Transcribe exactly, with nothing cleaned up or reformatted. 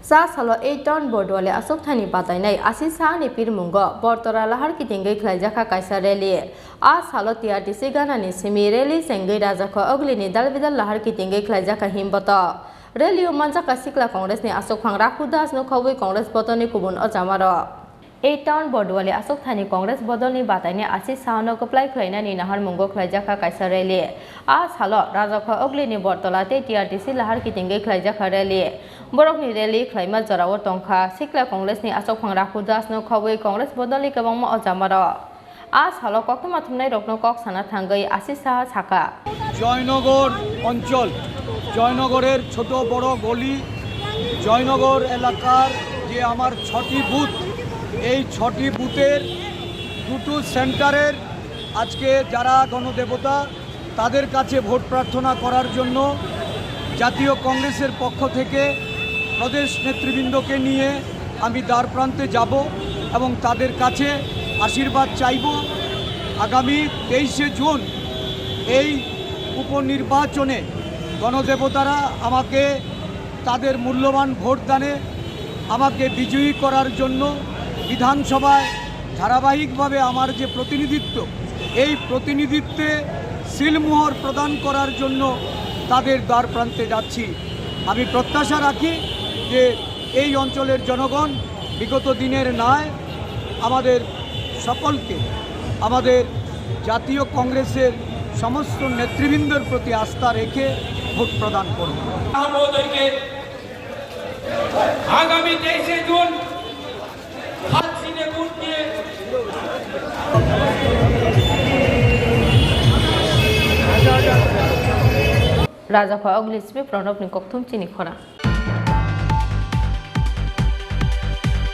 Cha salo eight town Bordwali achukthani batainai Ashish Saha ni pirmungo Bortola lahar kitingwi khlaijakha kaisa rally. A salo T R T C ganani simi rally chengwi Rajakho Ogli ni dalbidal lahar kitingwi khlaijakha himboto. Rally o manjakha Sikla Congress ni achukphang Rakhu Das no khobwi Congress bodol ni kubun ojamarok. Eight town Bordwali achukthani Congress bodol ni batainai Ashish Saha no kwplai khlainani naharmungo khlaijakha kaisa rally. A salo Rajakho Ogli ni Bortola tei T R T C lahar kitingwi khlaijakha rally. Borokni rally khlaima jorao tongkha Sikla Congress ni achukphang Rakhu Das no khobwi Congress bodol ni kwbangma ojamarok. A salo koktwma thumnairokno kok sana thangwi Ashish Saha sakha. Joynagar অঞ্চল, জয়নগরের ছোট বড় গলি, জয়নগর এলাকার যে আমার ছটি বুথ, এই ছটি বুথের দুটো সেন্টারের আজকে যারা গণদেবতা, তাদের কাছে ভোট প্রার্থনা করার জন্য জাতীয় কংগ্রেসের পক্ষ থেকে প্রদেশ নেতৃবৃন্দকে নিয়ে আমি দ্বার প্রান্তে যাব এবং তাদের কাছে আশীর্বাদ চাইব। আগামী তেইশে জুন এই উপনির্বাচনে গণদেবতারা আমাকে তাদের মূল্যবান ভোট দানে আমাকে বিজয়ী করার জন্য বিধানসভায় ধারাবাহিকভাবে আমার যে প্রতিনিধিত্ব, এই প্রতিনিধিত্বে সিলমোহর প্রদান করার জন্য তাদের দ্বার প্রান্তে যাচ্ছি। আমি প্রত্যাশা রাখি যে এই অঞ্চলের জনগণ বিগত দিনের ন্যায় আমাদের সকলকে, আমাদের জাতীয় কংগ্রেসের সমস্ত নেতৃবৃন্দর প্রতি আস্থা রেখে ভোট প্রদান করবে। মহোদয়কে আগামী তেইশে জুন হাত ছিঁড়ে ভোট দিয়ে Rajakho Ogli simi Pranobni kokthum chini khorang.